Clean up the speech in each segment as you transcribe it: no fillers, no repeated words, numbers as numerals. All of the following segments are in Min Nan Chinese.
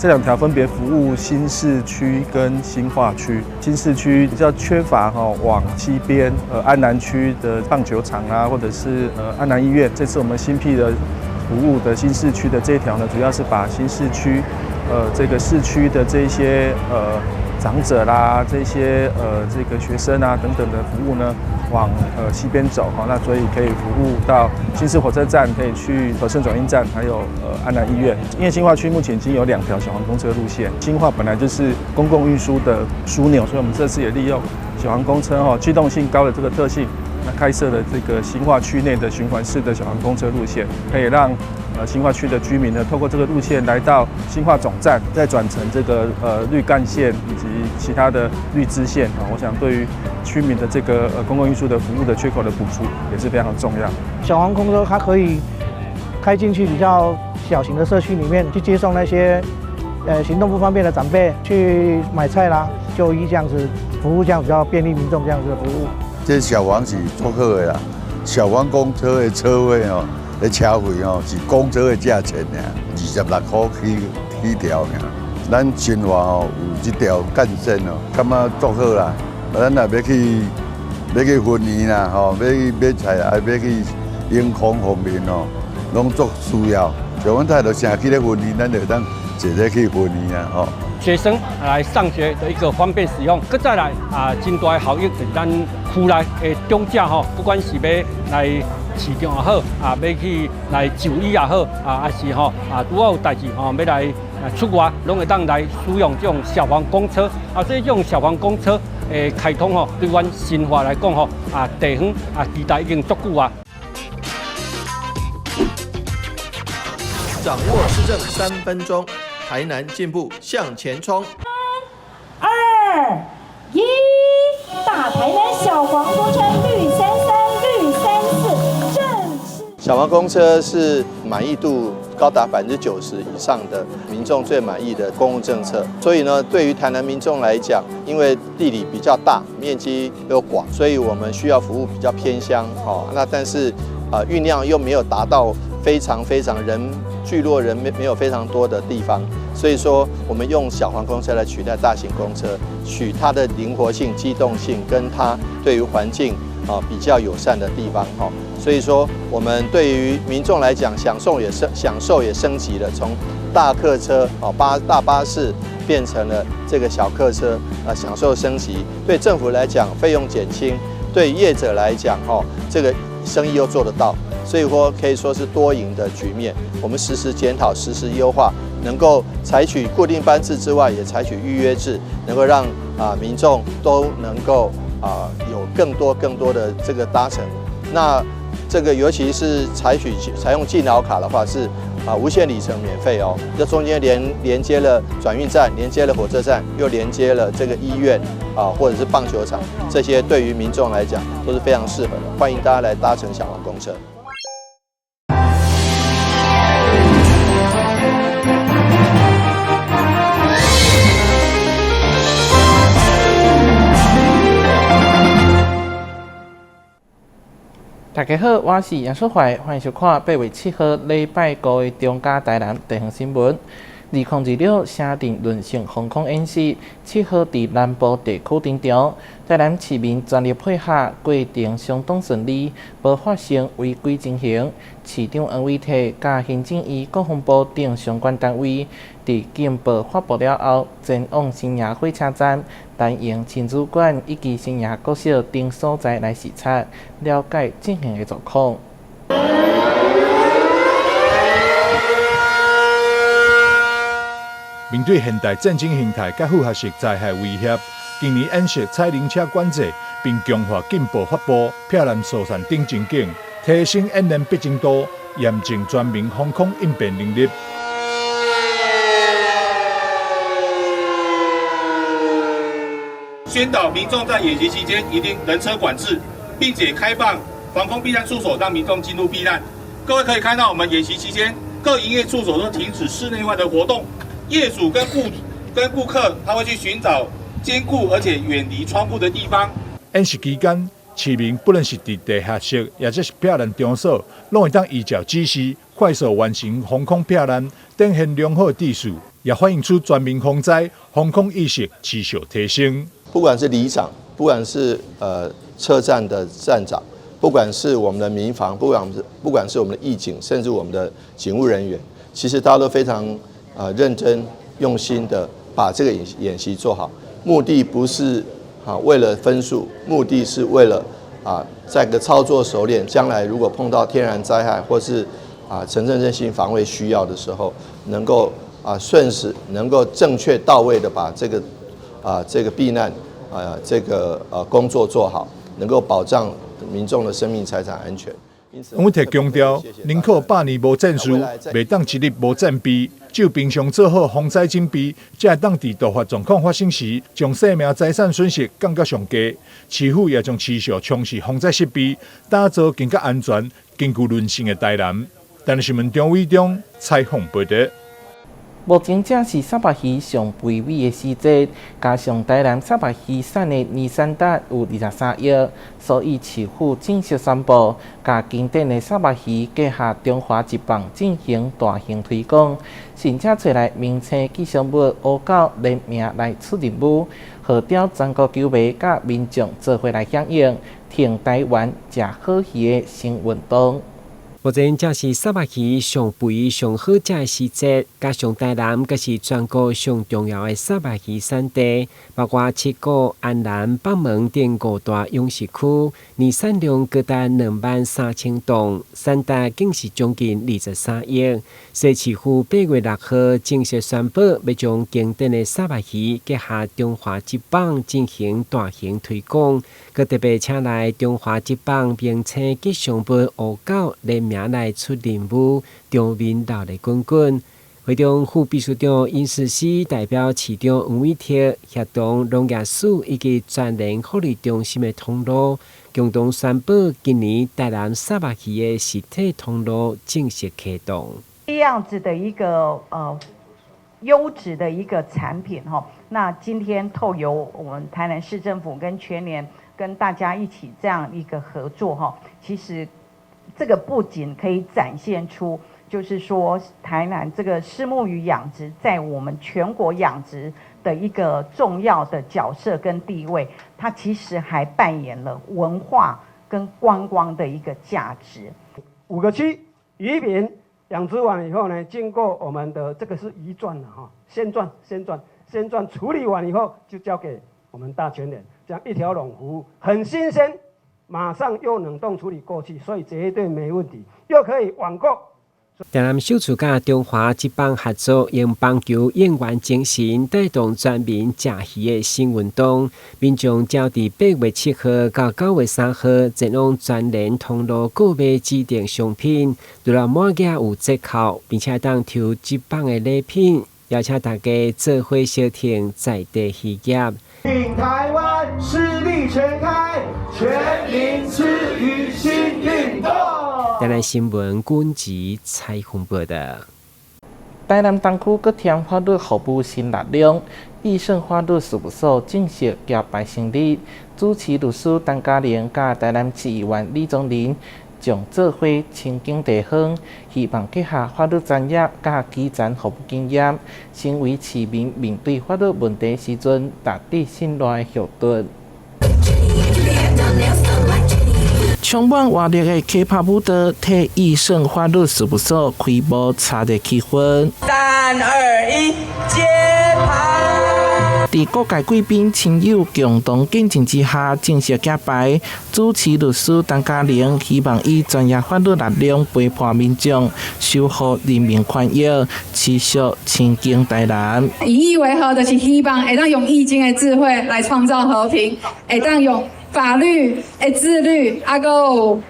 這兩條分別服務新市區跟新化區。新市區比較缺乏哈往西邊，安南區的棒球場啊，或者是安南醫院。這次我們新闢的服務的新市區的這一條呢，主要是把新市區，這個市區的這些長者啦，這些這個學生啊等等的服務呢，往西邊走哈，那所以可以服務到新市火車站，可以去和盛轉運站，還有安南醫院。因為新化區目前已經有兩條小黃公車路線，新化本來就是公共運輸的樞紐，所以我們這次也利用小黃公車哈機動性高的這個特性，那開設了這個新化區內的循環式的小黃公車路線，可以讓新化區的居民呢，透過這個路線來到新化總站，再轉乘這個綠幹線以及其他的綠支線啊。我想對於區民的這個公共運輸的服務的缺口的補足也是非常重要。小黃公車它可以開進去比較小型的社區裡面去接送那些行動不方便的長輩去買菜啦、就醫這樣子服務，這樣比較便利民眾這樣子的服務。這小黃是足好的啦，小黃公車的車費哦。這車費吼是公車的價錢爾，26塊起起條爾。咱新化吼有這條幹線哦，感覺足好啦。咱若欲去欲去分園啦吼，欲去買菜，啊欲去永康方面哦，攏足需要。像阮太太成去咧分園，咱就會當坐咧去分園啊吼。學生來上學的一個方便使用，閣再來啊，真大的效益就是咱區內的長者吼，不管是欲來市場也好，啊，欲去來就醫也好，啊，抑是吼啊，拄好有代誌吼，欲來出外，攏會當來使用這種小黃公車。啊，所以這種小黃公車的開通吼，對阮新化來講吼，啊，地方啊，期待已經足久啊。掌握市政3分鐘，台南進步向前衝。三、二、一，大台南小黃公車綠33、綠34正式。小黃公車是滿意度高達90%以上的民眾最滿意的公共政策，所以呢，對於台南民眾來講，因為地理比較大，面積又廣，所以我們需要服務比較偏鄉哦。那但是啊，運量又沒有達到非常非常人聚落人沒有非常多的地方，所以說我們用小黃公車來取代大型公車，取它的靈活性、機動性，跟它對於環境啊比較友善的地方哈。所以說，我們對於民眾來講，享受也升級了，從大客車哦大巴士變成了這個小客車，啊，享受升級。對政府來講，費用減輕；對業者來講，哈，這個生意又做得到。所以說可以說是多贏的局面。我們實時檢討、實時優化，能夠採取固定班次之外，也採取預約制，能夠讓啊民眾都能夠啊有更多更多的這個搭乘。那這個尤其是採用敬老卡的話，是啊無限里程免費哦。這中間連接了轉運站，連接了火車站，又連接了這個醫院啊，或者是棒球場，這些對於民眾來講都是非常適合的。歡迎大家來搭乘小黃公車。大家好，我是楊淑懷，歡迎收看8月7號禮拜五的中嘉台南地方新聞。2026城鎮韌性防空演習，7號佇南部地區登場，台南市民全力配合，過程相當順利，無發生違規情形。市長黃偉哲佮行政院國防部等相關單位，佇警報發布了後，前往新營火車站、南營親子館以及新營國小等所在來視察，了解進行的狀況。面對現代戰爭形態佮複合式災害威脅，今年演習採人車管制，並強化警報發布、避難疏散等情景，提升演練逼真度，驗證全民防空應變能力。宣導民眾在演習期間一定人車管制，並且開放防空避難處所，讓民眾進入避難。各位可以看到，我們演習期間各營業處所都停止室內外的活動。業主跟顧客，他會去尋找堅固而且遠離窗戶的地方。演習期間，市民不論是佇地下室，抑者是避難場所，攏會當依照指示快速完成防空避難，展現良好秩序。也反映出全民防災防空意識持續提升。不管是里長，不管是車站的站長，不管是我們的民防，不管是我們的義警，甚至我們的警務人員，其實大家都非常認真用心的把這個演習做好。目的不是為了分數，目的是為了在個操作熟練，將來如果碰到天然災害或是城鎮韌性防衛需要的時候，能夠順勢，能夠正確到位的把這個避難這個工作做好，能夠保障民眾的生命財產安全。黃偉哲強調，寧可百年無戰事，袂當一日無戰備。只有平常做好防災準備，才會當佇突發狀況發生時，將生命財產損失降到上低。市府也將持續充實防災設備，打造更加安全、更具韌性的台南。台南新聞張偉忠採訪報道。目前正是虱目魚上肥美的時節，加上台南虱目魚產的年產值有23億，所以市府正式宣布，共經典的虱目魚結合中華職棒進行大型推廣，甚至揣來明星吉祥物烏狗聯名來出任務，號召全國球迷佮民眾做伙來響應，挺台灣食好魚的新運動。目前正是虱目魚上肥上好食的時節，加上台南閣是全國上重要的虱目魚產地，包括七股、安南、北門等五大養殖區，年產量高達23,000噸，產值更是將近23億。西市府8月6號正式宣布，欲將經典的虱目魚結合中華職棒進行大型推廣，閣特別請來中華職棒明星吉祥物烏狗聯名來出任務，場面熱鬧滾滾。會中副秘書長尹世熙代表市長黃偉哲協同農業署以及全聯福利中心的通路，共同宣布今年台南虱目魚的實體通路正式啟動。這樣子的一個優質的一個產品哈，那今天透由我們台南市政府跟全聯跟大家一起這樣一個合作哈，其實這個不僅可以展現出，就是說台南這個虱目魚養殖在我們全國養殖的一個重要的角色跟地位，它其實還扮演了文化跟觀光的一個價值。五個區漁民養殖完以後呢，經過我們的這個是魚轉了哈，鮮轉、鮮轉、鮮轉處理完以後，就交給我們大全聯，這樣一條龍服務，很新鮮，馬上又冷凍處理過去，所以絕對沒問題，又可以網購。台南首次佮中華職棒合作，用棒球應援精神帶動全民食魚的新運動。民眾只要佇8月7號到9月3號前往全聯通路購買指定商品，除了滿額有折扣，並且當抽職棒的禮品，邀請大家做伙相挺在地漁業。挺台灣，獅力全開，全民吃魚新運動。台南新聞軍籍採訪報道。台南東區閣添法律服務新力量，益盛法律事務所正式揭牌成立，主持律師陳嘉玲佮台南市議員李宗仁將做伙親近地方，希望結合法律專業佮基層服務經驗，成為市民面對法律問題時陣值得信賴的後盾。充滿活力的 K-pop 舞蹈，替益盛法律事務所開幕炒熱氣氛。三二一，揭牌！佇各界貴賓親友共同見證之下，正式揭牌。主持律師陳嘉玲希望以專業法律力量陪伴民眾，守護人民權益，持續親近台南。以義為和，就是希望會當用易經的智慧來創造和平，會當用法律的自律，閣有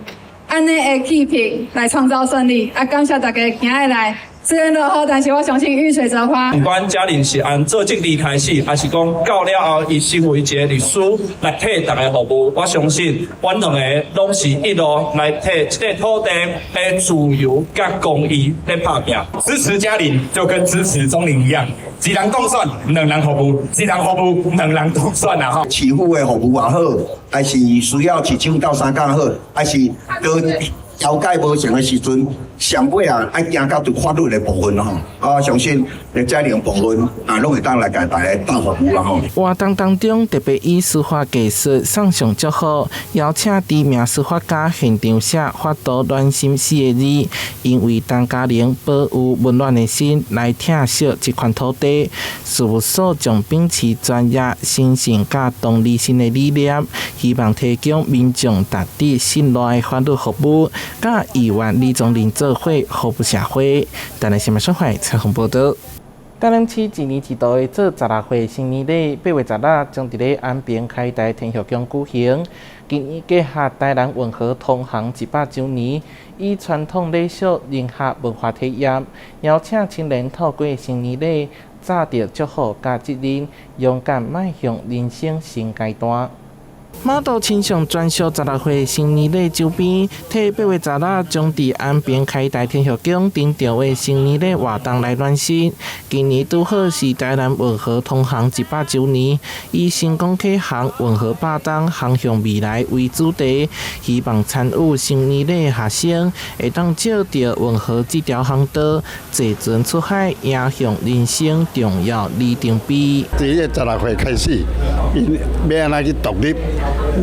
按呢的氣魄來創造勝利。啊，感謝大家今日來。雖然落雨，但是我相信遇水則發。不管嘉玲是按做職離開始，還是講到了後，伊成為一个律師來替大家服務，我相信阮兩個攏是一路來替這個土地的自由佮公義咧拍拚。支持嘉玲就跟支持鍾玲一樣，一人當選，兩人服務；一人服務，兩人當選啊！吼，市府的服務也好，還是需要市長鬥相共好，還是多。調解無成的時陣，上尾啊愛行到對法律的部分吼。啊，相信這兩部分啊，攏會當來共大家鬥服務啦吼。活動當中特別以書法藝術送上祝福，邀請知名書法家現場寫法度暖心四个字，因為陳嘉玲保有溫暖的心來疼惜這塊土地。事務所將秉持專業、誠信佮同理心的理念，希望提供民眾值得信賴的法律服務，佮議員李宗霖做伙服務社會。台南新聞小懷採訪報導。台南市一年一度的做16歲成年禮，8月16將佇咧安平開台天后宮舉行。今年結合台南運河通航100週年，以傳統禮俗融合文化體驗，邀請青年透過成年禮，紮著祝福佮責任，勇敢邁向人生新階段。媽祖親上專屬16歲成年禮周邊，替8月16將佇安平開台天后宮登場的成年禮活動來暖身。今年拄好是台南運河通航100週年，以成功啟航運河百冬航向未來為主題，希望參與成年禮學生會當藉著運河這條航道，坐船出海，迎向人生重要里程碑。佇這16歲開始，𪜶欲按怎去獨立？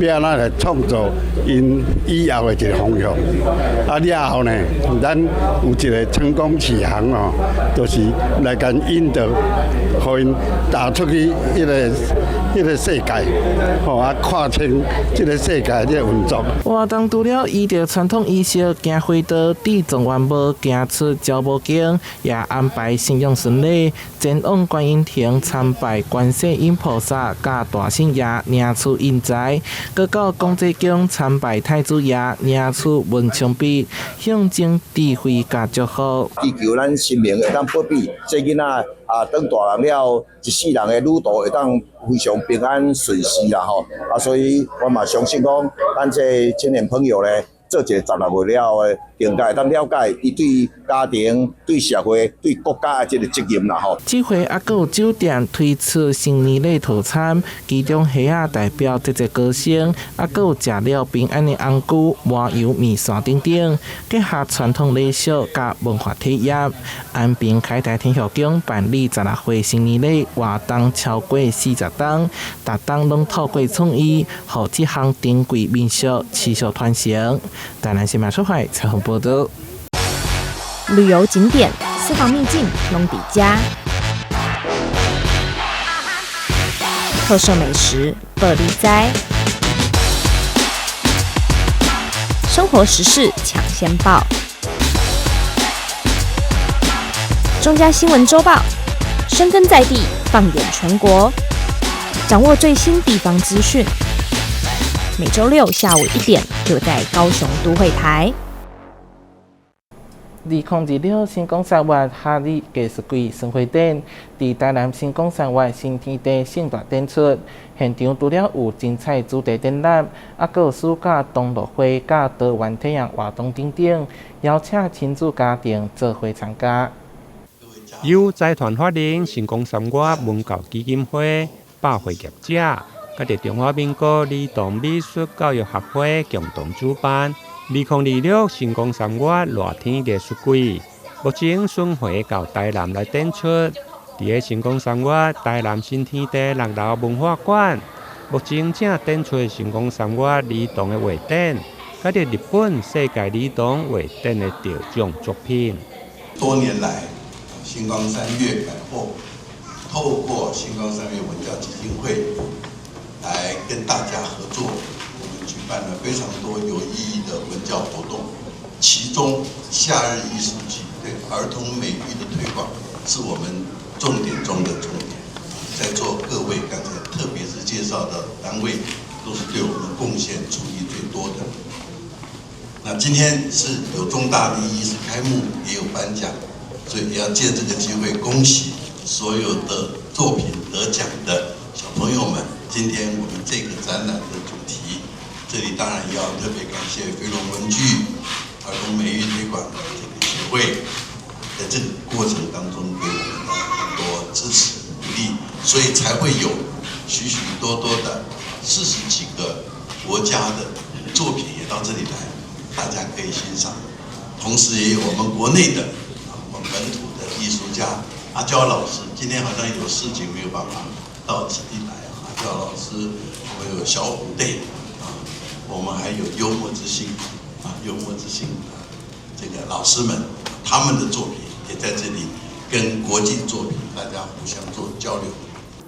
欲按怎來創造𪜶以後的一个方向？啊了後呢，咱有一个成功啟航哦，就是來共引導，予𪜶踏出去彼个世界，吼啊看清這个世界這个運作。活動除了依著傳統儀式行花道、佇狀元帽行出招母宮，也安排信仰巡禮，前往觀音亭參拜觀世音菩薩，佮大聖爺領取印材，閣到廣濟宮參拜太子爺領取文昌筆，象徵智慧佮祝福。祈求咱神明會當保庇這囡仔啊，長大人了後，一世人的旅途會當非常平安順遂啦吼。啊，所以我嘛相信講，咱這青年朋友咧，做一个16歲了後的，更加會當了解伊對家庭、對社會、對國家的這个責任啦吼。這回猶閣有酒店推出成年禮套餐，其中蝦仔代表節節高升，猶閣有食了平安的紅龜、麻油麵線等等，結合傳統禮俗佮文化體驗。安平開台天后宮辦理16歲成年禮活動超過40冬，逐冬攏透過創意，予這項珍貴民俗持續傳承。台南新聞出發採訪報導。旅遊景點、私房秘境攏佇遮，特色美食報你知，生活時事搶先報，中嘉新聞週報，深耕在地，放眼全國，掌握最新地方資訊。每週六下午1點，就在高雄都會台。2026星光三月夏日藝術季巡迴展，佇台南星光三越新天地盛大展出。現場除了有精彩主題展覽，猶閣有暑假同樂會佮多元體驗活動等等，邀請親子家庭做伙參加。由財團法人星光三越文教基金會、百貨業者，佮佇中華民國兒童美術教育學會共同主辦，2026星光三越熱天藝術季，目前巡迴到台南來展出。佇个星光三越台南新天地六樓文化館，目前正展出星光三越兒童的畫展，佮佇日本世界兒童畫展的得獎作品。多年來，星光三越百貨透過星光三越文教基金會來跟大家合作，我們舉辦了非常多有意義的文教活動，其中夏日藝術季對兒童美育的推廣是我們重點中的重點。在座各位剛才特別是介紹的單位，都是對我們貢獻出力最多的。那今天是有重大的意義，是開幕也有頒獎，所以也要借這個機會恭喜所有的作品得獎的小朋友們。今天我們這個展覽的主題，這裡當然要特別感謝飛龍文具兒童美育推廣這個協會，在這個過程當中給我們的很多支持鼓勵，所以才會有許許多多的40幾個國家的作品也到這裡來。大家可以欣賞。同時也有我們國內的我們本土的藝術家阿嬌老師，今天好像有事情沒有辦法到此地來。阿嬌老師，我們有小虎隊啊，我們還有幽默之星啊，幽默之星啊，這個老師們他們的作品也在這裡跟國際作品大家互相做交流。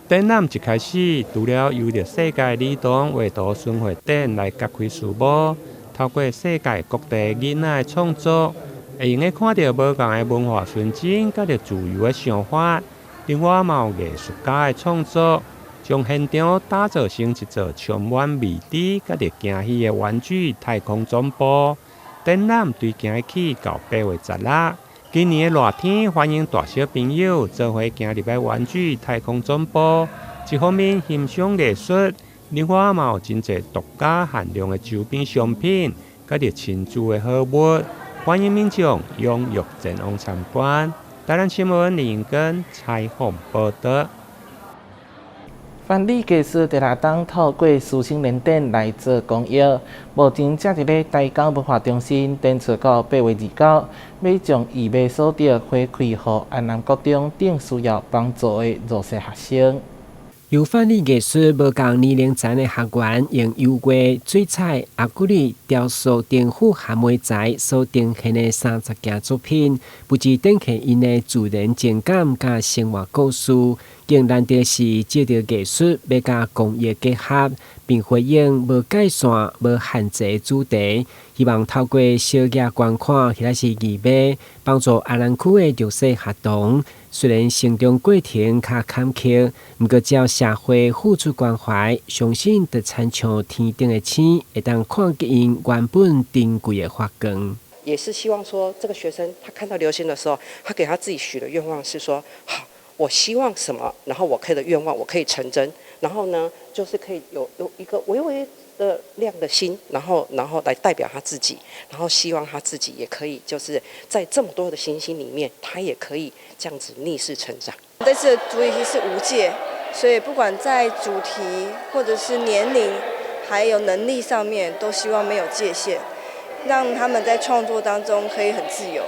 展覽一開始，除了由著世界兒童畫圖巡迴展來揭開序幕，透過世界各地囡仔的創作，會用得看著無仝的文化純真，佮著自由的想法。另外，嘛有藝術家的創作，將現場打造成一座充滿未知佮著驚喜的玩具太空總部。展覽對今日起到8月16。今年的熱天，歡迎大小朋友做伙行入來玩具太空總部。一方面欣賞藝術，另外嘛有真濟獨家限量的周邊商品，佮著親子的好物，歡迎民眾踴躍前往參觀。台南新聞林英根採訪報導。范蠡藝術佇咧當透過師生聯展來做公益，目前正佇咧台江文化中心展出到8月29，欲將義賣所得回饋予安南國中等需要幫助的弱勢學生。由范蠡藝術無仝年齡層的學員用油畫、水彩、亞克力、雕塑等複合媒材所呈現的30件作品，不只展現𪜶的自然情感佮生活故事，更難得是藉著藝術欲佮公益結合，並回應無界線、無限制的主題，希望透過小額捐款或者是義賣，幫助安南區的弱勢學童。雖然成長過程較坎坷，毋過只要社會付出關懷，相信就親像天頂的星，會當看見𪜶原本珍貴的發光。也是希望說，這個學生他看到流星的時候，他給他自己許的願望是說：好，我希望什麼，然後我可以的願望我可以成真，然後呢，就是可以有一個微微的亮的星，然後來代表他自己，然後希望他自己也可以，就是在這麼多的星星裡面，他也可以這樣子逆勢成長。這次的主題是無界，所以不管在主題或者是年齡，還有能力上面，都希望沒有界限，讓他們在創作當中可以很自由。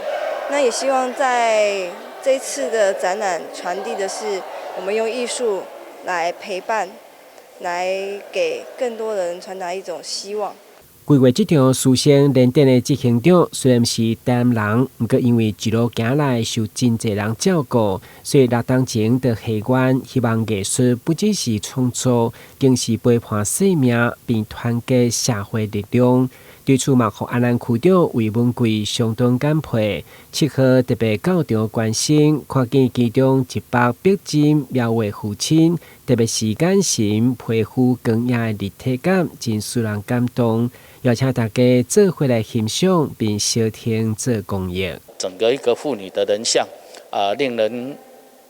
那也希望在這次的展覽傳遞的是，我們用藝術來陪伴，來給更多人傳達一種希望。規劃這場師生聯展的執行長雖然是台南人，毋過因為一路行來受真濟人照顧，所以六當前就下願，希望藝術不只是創作，更是陪伴生命，並團結社會力量。對此嘛，予安南區長魏文貴相當感佩。7號特別到場關心，看見其中一幅逼真描畫父親，特別是眼神、皮膚光影的立體感，真使人感動。邀請大家做伙來欣賞並相挺做公益。整個一個父女的人像啊，令人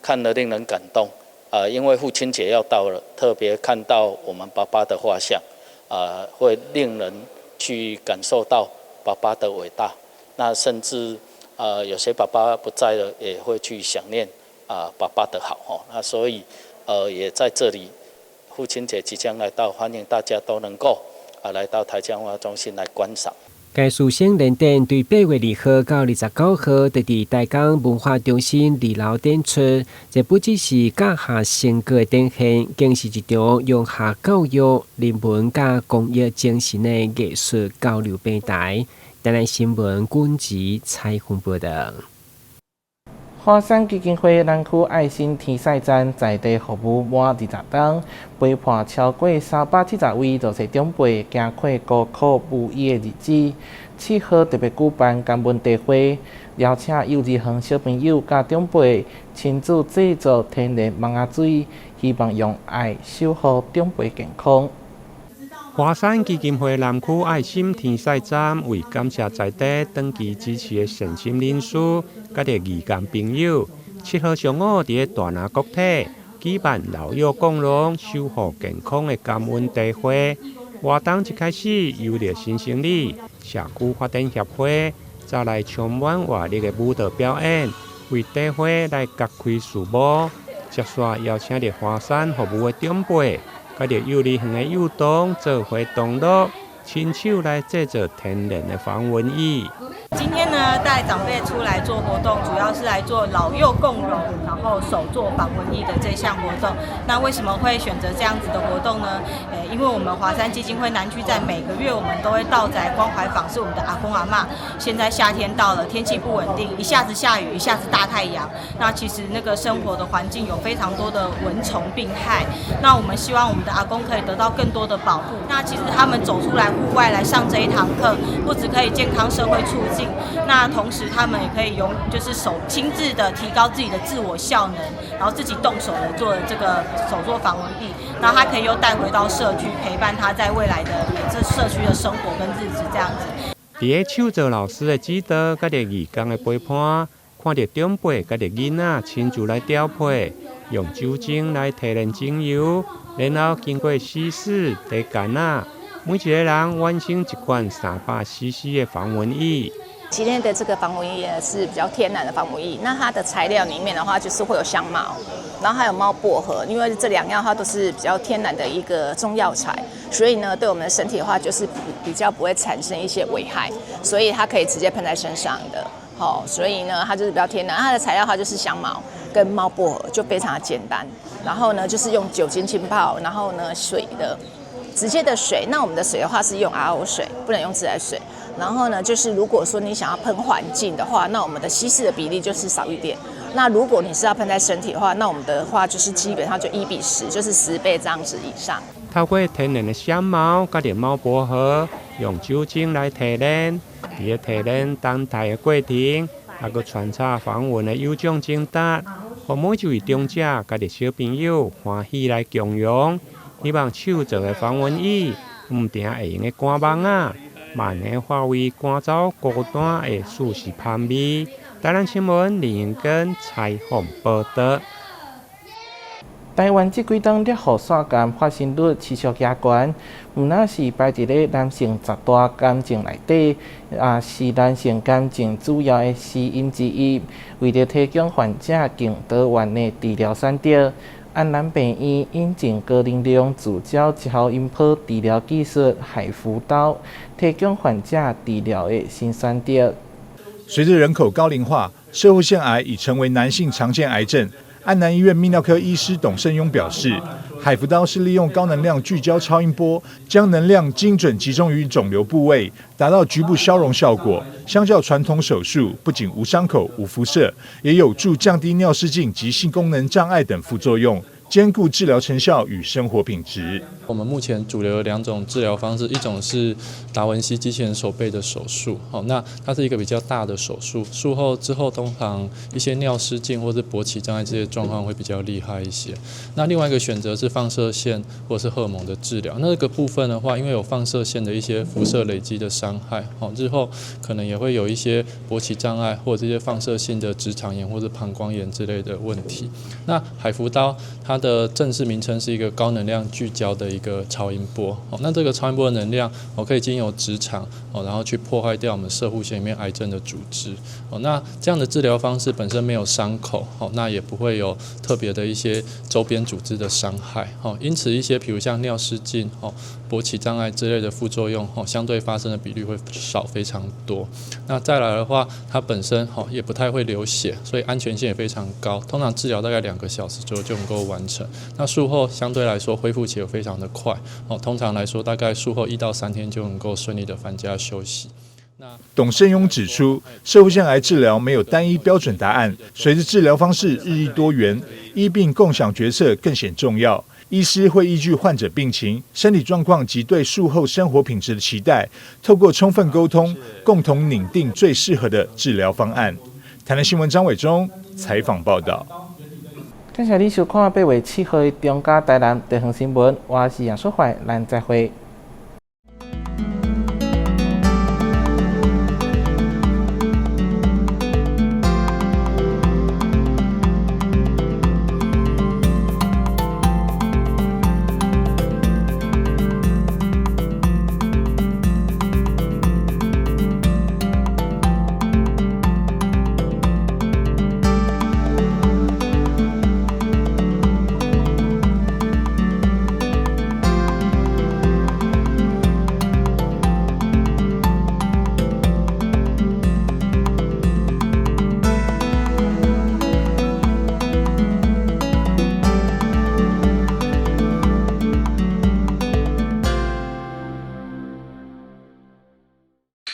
看了令人感動啊，因為父親節要到了，特別看到我們爸爸的畫像啊，會令人去感受到爸爸的偉大。那甚至啊，有些爸爸不在了，也會去想念啊爸爸的好哦。那所以也在這裡，父親節即將來到，歡迎大家都能夠啊來到台江文化中心來觀賞。該師生聯展對8月2號到29號，佇佇台江文化中心二樓展出。這不只是教學成果的展現，更是一場融合教育、人文佮公益精神的藝術交流平台。台南新聞軍籍採訪報導。華山基金會南區愛心天使站在地服務滿20冬，陪伴超過370位弱勢長輩行過孤苦無依的日子。7號特別舉辦感恩茶會，邀請幼稚園小朋友佮長輩親自製作天然麥仔水，希望用愛守護長輩健康。華山基金會南區愛心天使站為感謝在地長期支持的善心人士，佮著義工朋友，7號上午佇咧大林國體舉辦老幼共融、守護健康的感恩茶會。活動一開始由著新生里社區發展協會帶來充滿活力的舞蹈表演，為茶會來揭開序幕。接續邀請著華山服務的長輩，佮著幼兒園的幼童做伙同樂，親手來製作天然的防蚊液。今天呢，帶長輩出來做活動，主要是來做老幼共融，然後手做防蚊液的這項活動。那為什麼會選擇這樣子的活動呢？因為我們華山基金會南區在每個月，我們都會到宅關懷訪視我們的阿公阿嬤。現在夏天到了，天氣不穩定，一下子下雨，一下子大太陽。那其實那個生活的環境有非常多的蚊蟲病害。那我們希望我們的阿公可以得到更多的保護。那其實他們走出來戶外來上這一堂課，不只可以健康社會促進，那同時他們也可以用就是手親自的提高自己的自我效能，然後自己動手的做這個手做防蚊液，那他可以又帶回到社區，陪伴他在未來的每次社區的生活跟日子這樣子。佇咧手作老師的指導，佮著義工的陪伴，看著長輩佮著囡仔親自來調配，用酒精來提煉精油，然後經過稀釋、提乾仔，每一個人完成一罐300 CC 的防蚊液。今天的這個防蚊液是比較天然的防蚊液，那它的材料裡面的話，就是會有香茅，然後還有貓薄荷，因為這兩樣它都是比較天然的一個中藥材，所以呢，對我們的身體的話，就是比較不會產生一些危害，所以它可以直接噴在身上的。好，所以呢，它就是比較天然，它的材料的話就是香茅跟貓薄荷，就非常的簡單。然後呢，就是用酒精浸泡，然後呢，水的直接的水，那我們的水的話是用 RO 水，不能用自來水。然後呢，就是如果說你想要噴環境的話，那我們的稀釋的比例就是少一點。那如果你是要噴在身體的話，那我們的話就是基本上就1比10，就是10倍這樣子以上。透過天然的香茅佮著貓薄荷，用酒精來提煉，佇咧提煉等待的過程，還閣穿插防蚊的有獎徵答，予每一位長者佮著小朋友歡喜來共用。希望手做的防蚊液，毋定會用得趕蠓仔，嘛會化為趕走孤單的舒適香味。台南新聞林英根採訪報導。台灣這幾冬攝護腺癌發生率持續加懸，毋但是排佇咧男性十大癌症內底，也是男性癌症主要的死因之一。為著提供患者更多元的治療選擇，安南病院引進高能量聚焦超音波治療技術海扶刀，提供患者治療的新選擇。隨著人口高齡化，攝護腺癌已成為男性常見癌症。安南醫院泌尿科醫師董勝庸表示，海扶刀是利用高能量聚焦超音波，將能量精準集中於腫瘤部位，達到局部消融效果。相較傳統手術，不僅無傷口、無輻射，也有助降低尿失禁及性功能障礙等副作用，兼顧治療成效與生活品質。我們目前主流的兩種治療方式，一種是達文西機器人手臂的手術，好，那它是一個比較大的手術，術後之後通常一些尿失禁或是勃起障礙這些狀況會比較厲害一些。那另外一個選擇是放射線或是荷爾蒙的治療，那個部分的話，因為有放射線的一些輻射累積的傷害，好，日後可能也會有一些勃起障礙或者這些放射性的直腸炎或者膀胱炎之類的問題。那海扶刀它的正式名稱是一個高能量聚焦的一個超音波，哦，那這個超音波的能量，哦，可以經由直腸，哦，然後去破壞掉我們攝護腺裡面癌症的組織，哦，那這樣的治療方式本身沒有傷口，哦，那也不會有特別的一些周邊組織的傷害，哦，因此一些譬如像尿失禁、哦，勃起障礙之類的副作用，哦，相對發生的比率會少非常多。那再來的話，它本身，哦，也不太會流血，所以安全性也非常高。通常治療大概2個小時左右就能夠完成。那術後相對來說恢復期也非常的快，哦，通常來說大概術後1到3天就能夠順利的返家休息。董勝庸指出，攝護腺癌治療沒有單一標準答案，隨著治療方式日益多元，醫病共享決策更顯重要。醫師會依據患者病情、身體狀況及對術後生活品質的期待，透過充分溝通，共同擬定最適合的治療方案。台南新聞張偉忠採訪報道。感謝你收看8月7號的中嘉台南地方新聞，我是楊淑懷，咱再會。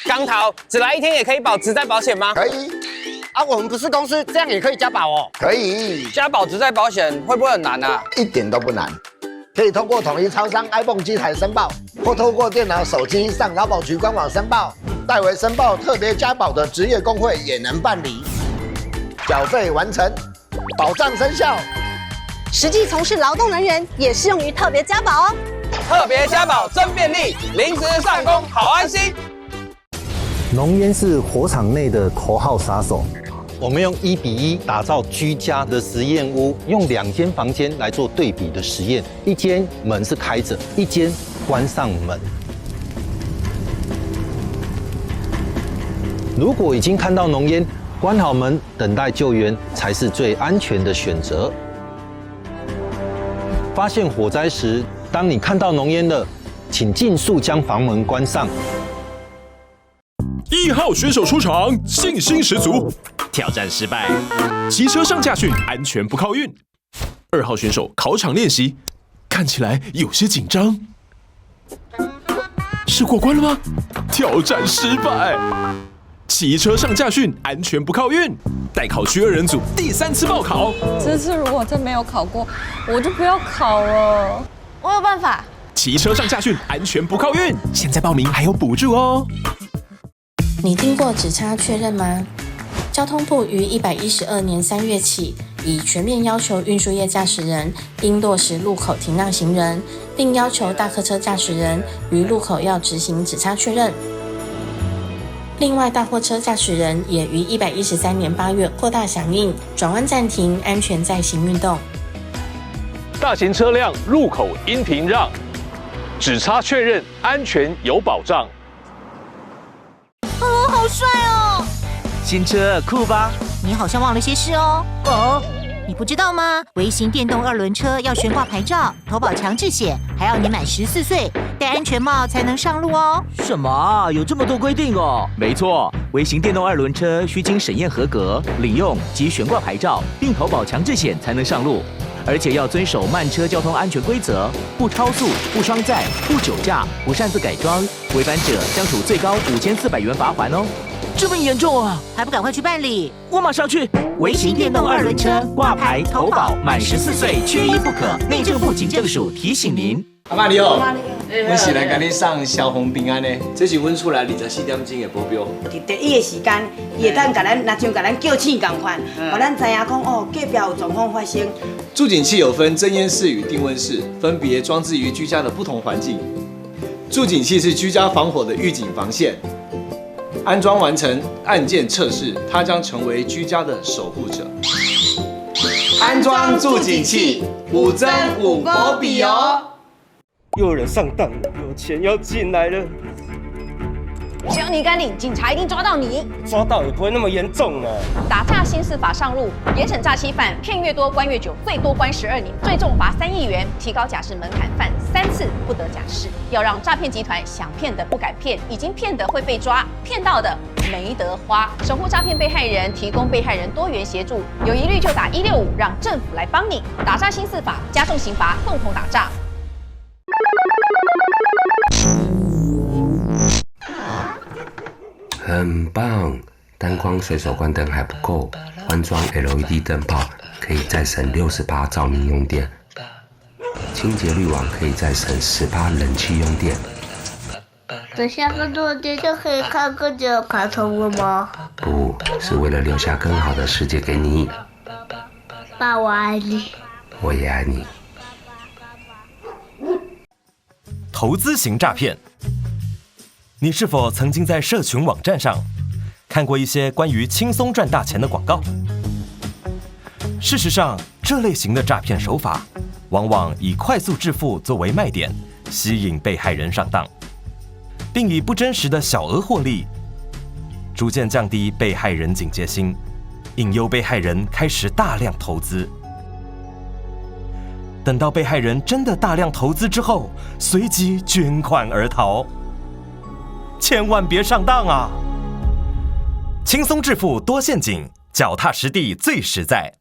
港桃只來一天也可以保職災保險嗎？可以。啊，我們不是公司，這樣也可以加保哦。可以。加保職災保險會不會很難啊？一點都不難，可以通過統一超商 iPhone 機台申報，或透過電腦、手機上勞保局官網申報。代為申報特別加保的職業工會也能辦理。繳費完成，保障生效。實際從事勞動人員也適用於特別加保哦。特別加保真便利，臨時上工好安心。濃煙是火場內的頭號殺手。我們用1比1打造居家的實驗屋，用兩間房間來做對比的實驗，一間門是開着，一間關上門。如果已經看到濃煙，關好門，等待救援才是最安全的選擇。發現火災時，當你看到濃煙了，請盡速將房門關上。 1號選手出場，信心十足。挑戰失敗，騎車上駕訓，安全不靠運。2號選手考場練習，看起來有些緊張。是過關了嗎？挑戰失敗，騎車上駕訓，安全不靠運。待考區二人組第三次報考。這次如果真沒有考過，我就不要考了。我有辦法。騎車上駕訓，安全不靠運。現在報名還有補助哦。你聽過指差確認嗎？交通部於112年3月起，已全面要求運輸業駕駛人應落實路口停讓行人，並要求大客車駕駛人於路口要執行指差確認。另外，大貨車駕駛人也於113年8月擴大響應，轉彎暫停，安全再行運動。大型車輛路口應停讓，指差確認安全有保障。哦，好帥哦！新車酷吧？你好像忘了些事哦。哦，你不知道嗎？微型電動二輪車要懸掛牌照、投保強制險，還要年滿14歲、戴安全帽才能上路哦。什麼？有這麼多規定哦？沒錯，微型電動二輪車需經審驗合格、領用及懸掛牌照，並投保強制險才能上路，而且要遵守慢車交通安全規則，不超速、不雙載、不酒駕、不擅自改裝，違反者將處最高5400元罰鍰哦。這麼嚴重啊！還不趕快去辦理？我馬上去。微型電動二輪車掛牌投保，滿14歲缺一不可。內政部警政署提醒您。阿媽你好，阮是來共你送消防平安的，這是阮厝內24點鐘的保鏢。佇第一个時間，伊會當共咱，若像共咱叫醒仝款，予咱知影講哦，隔壁有狀況發生。住警器有分偵煙室與定溫室，分別裝置於居家的不同環境。住警器是居家防火的預警防線。安裝完成，按鍵測試，它將成為居家的守護者。安裝住警器，有真有保庇哦。又有人上當了，有錢要進來了。只要你敢領，警察一定抓到你。抓到也不會那麼嚴重啊。打詐新司法上路，嚴審詐欺犯，騙越多關越久，最多關12年，最重罰3億元，提高假釋門檻，犯3次不得假釋。要讓詐騙集團想騙的不敢騙，已經騙的會被抓，騙到的沒得花。守護詐騙被害人，提供被害人多元協助，有疑慮就打165，讓政府來幫你。打詐新司法，加重刑罰，共同打詐。很棒，單光隨手關燈還不夠，換裝 LED 燈泡可以再省60%照明用電，清潔濾網可以再省10%冷氣用電。等下個落地就可以看更久的卡通了嗎？不是為了留下更好的世界給你。爸，我愛你。我也愛你。投資型詐騙。你是否曾經在社群網站上看過一些關於輕鬆賺大錢的廣告？事實上，這類型的詐騙手法往往以快速致富作為賣點，吸引被害人上當，並以不真實的小額獲利，逐漸降低被害人警戒心，引誘被害人開始大量投資。等到被害人真的大量投資之後，隨即捲款而逃。千萬別上當啊！輕鬆致富多陷阱，腳踏實地最實在。